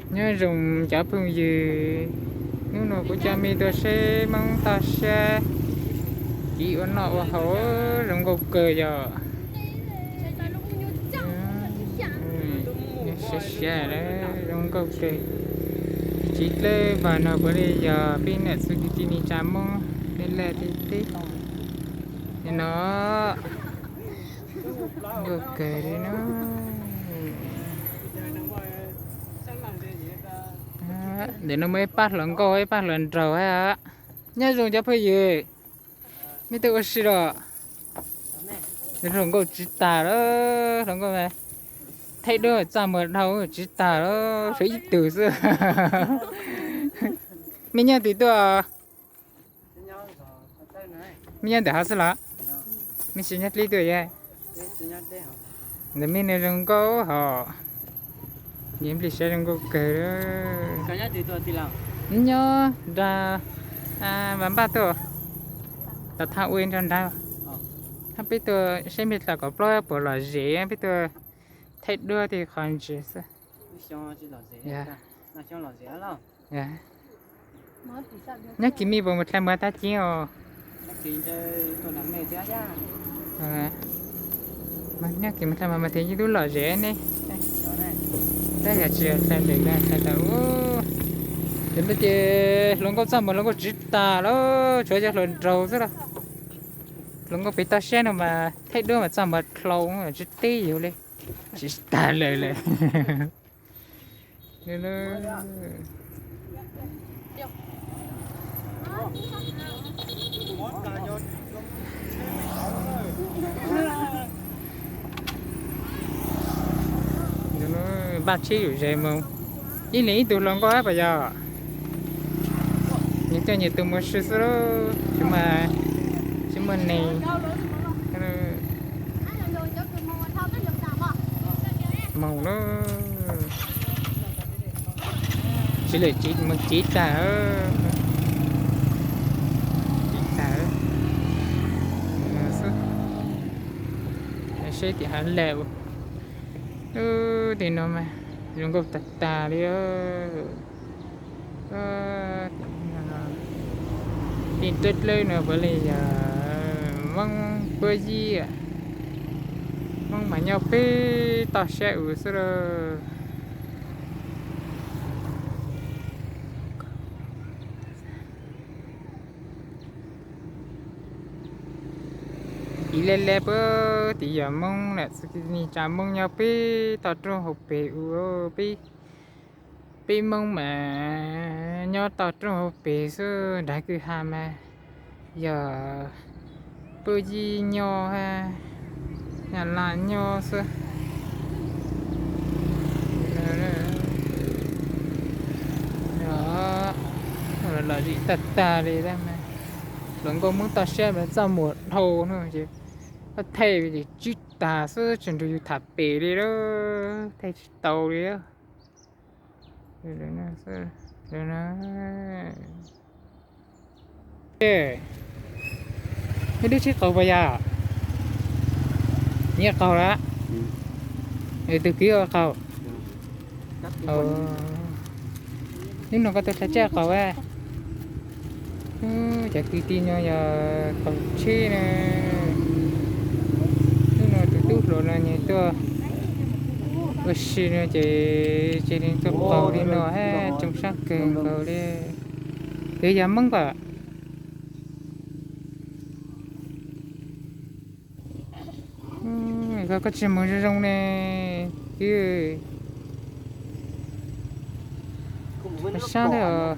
Nyob zoo cov phooj ywg, hnub no kuv coj mej tuaj saib Hmoob toj siab, kev ua noj ua haus zoo nkauj kawg yom. Siav siav zoo nkauj kawg. Tsis dlawb vag no puav leej yog peb nam txwv kwv tij neej tsa Hmoob tej laj tej teb no. Nkauj kawg li no. Ntawm no muaj ib pab hluas nkauj ib pab hluas nraug. Nyob zoo cov phooj ywg, mej tuaj ua si los? Hluas nkauj tsis tas lawm, hluas nkauj thaij duab txaj muag dhau tsis tas lawm, tshuav ib tug xwb. Mej nyob twg tuaj? Mej nyob ntawm hov xwb los? Mej tsis nyob dlib tuaj yog? Ntawm mej no zoo nkauj hos, nplig siab zoo nkauj kawg. Nyob nrag, vas npaj tuaj, tom thaj ua nrag nrad. Hab peb tuaj saib npej dlaag kaum plaub puas lom zem, peb tuaj thaij duab tej qhov ntsis xwb. Nyob kis mej puas mus dlha muag tag kis os? Nyob kis mus dlha muag mas tes yeej tub lom zem ne. Tab yog tsis yog dlha ntawm no dlha tau. Ces no ces hluas nkauj txaj muag hluas nkauj tsis tas lawm, tshuav cov hluas nraug xwb los. Hluas nkauj pem toj siab no mas thaij duab mas txaj muag dhau tsis teb yus li, tsis tas lawm lawm. Npaj tsheb yuam zes mus, ib leeg ib tug hluas nkauj puas yog? Nws coj nyias tus mus si xwb, tsis muaj neeg. Mus lawm, tsis lawm mus tsev tag. Tsev tag xwb. Seb tim hav lawm. Ub, tim no mas zoo nkauj tag tag li. Tej dawb dawb no puav leej yog Hmoob puab yib, Hmoob mas nyob pem toj siab u xwb lauj. Ib le le puag tim yog Hmoob lawm, txhua tus neej tsa Hmoob nyob pem toj roob hauv pes u, peb Hmoob mas nyob toj roob hauv pes xwb, nrag kwj ha mas yog puab yib nyob, Nyab Laj nyob xwb. Lom zem tag tag li tab mas hluas nkauj Hmoob toj siab mas txaj muag dhau no ces koj thaij ces tsib tag xwb tsis nrug yus tham pem li lawm, thaij tsis tau li. Neb twb tsis qaug puas yog? Nyiam qaug lawm. Tus kwv ua qaug. Hnub no koj tuaj tshaj tsaj qaug a. Cov kwv tij no yog qaug tsheb na. Hnub no tus tub hluas no nws tuaj ua si no ces cia li tuaj qaug li no hab tsoo sab kawg nkaus li. Twb yog Hmoob kom. Koj tsis mus zoo zoo ne, kwv. Sab thiab os.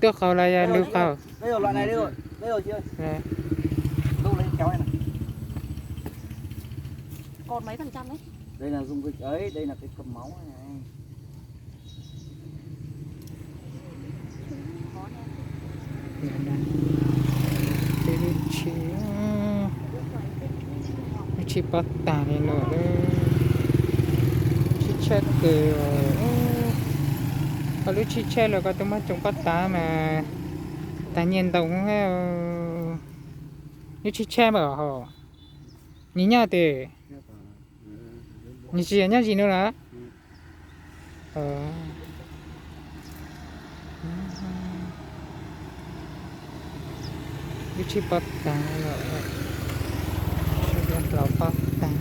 Twb qaug los yog lwm qaug? Lub tsheb pob tag li no, tsheb tshaj kawg. Koj lub tsheb tsheb los koj twb muab tsoo pob tav mas tag nyiaj ntau. Lub tsheb tsheb mas ho nyias nyob tiag, nyias tsis yog nyob zis no lawm. Lub tsheb pob tav, hlau pob tav.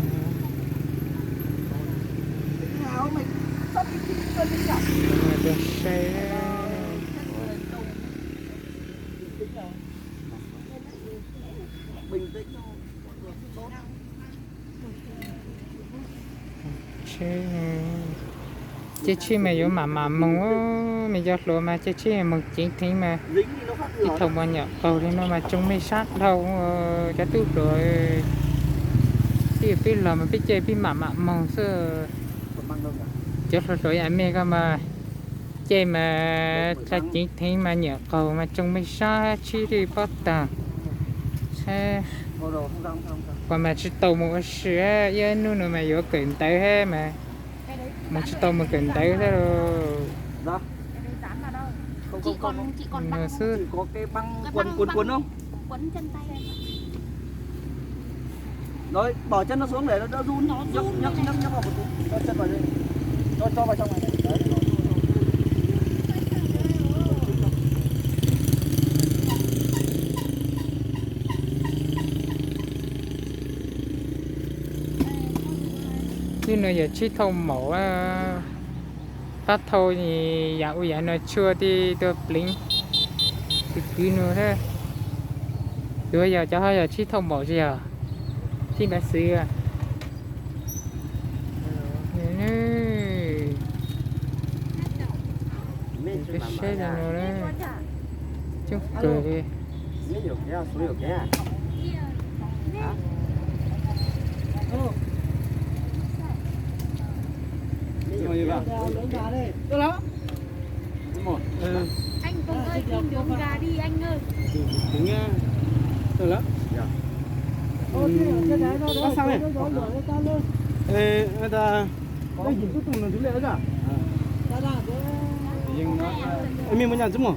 Tuaj saib. Caij tsheb mas yuav mam mam moog, me cov hluas mas caij tsheb moog ceev theev mas ib thaum mas nyuam qaug li no mas tsoo mej sab dhau. Cov tub hluas, peb los mas peb caij peb mam mam moog xwb. Cov hluas hluas yam mej koj mas caij mas dlha ceev theev mas nyuam qaug mas tsoo mej sab tsheb li pob taag. Kuv mas tsis tau mus ua si, ib hnub no mas yuav kawm ntawv hab mas mus tsis tau mus kawm ntawv thiab lauj. Xwb. Rồi, bỏ chân nó xuống để nó đỡ run. Nhấc, nhấc, nhấc vào một tí. Cho chân vào đây. Cho, cho vào trong này. Đấy. Hnub no yog tsheb thauj maum, pab thauj yam ub yam no tshua tej tuaj pleev. Kwv kwv no, yuav yog cov ho yog tsheb thauj maum tsis yog tsheb npav xwv. Peb saib li no, coob kawg li. Anh Tùng ơi, xin dống gà đi anh ơi. Ê, ê, mej muaj nyaj tsi muaj?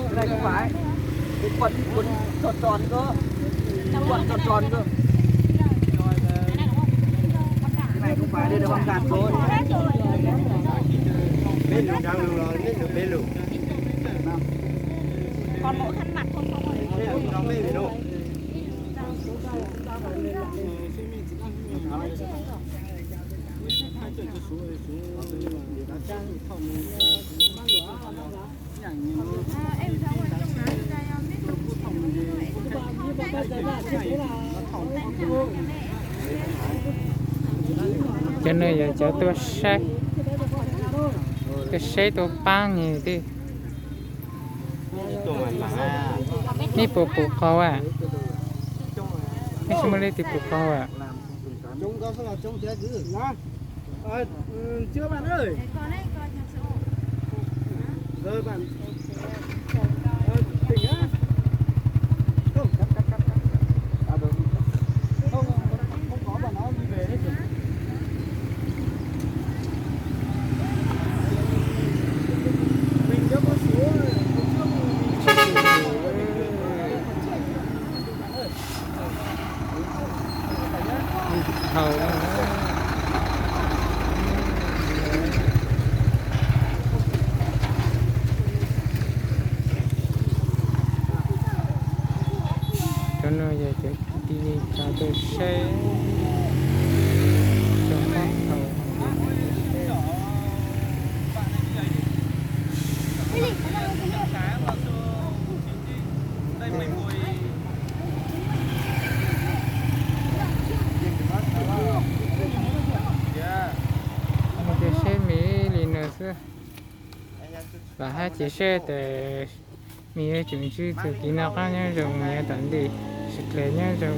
Cái này không phải. Cái quần, quần tròn tròn cơ. Quần tròn tròn cơ. Cái này không phải, đây là băng gạc thôi. Mej lug nrad lug los mej lug peb lug. Còn mỗi khăn mặt không, không. Mej lug nrad mej lug. Cov no yog cov tuaj saib, tuaj saib tuaj paab nwg tej. Mej puas pum qau a? Mej tsi muaj leej twg pum qau a? Cov no yog cov kwv tij neej tsa tuaj saib rau qab hau. Mus saib me li no xwb. Vam hab cia siab tas me yuav tseem ntsib txuj kev noj qab nyob zoo, me yuav tom ntej sawv dlawg nyob zoo.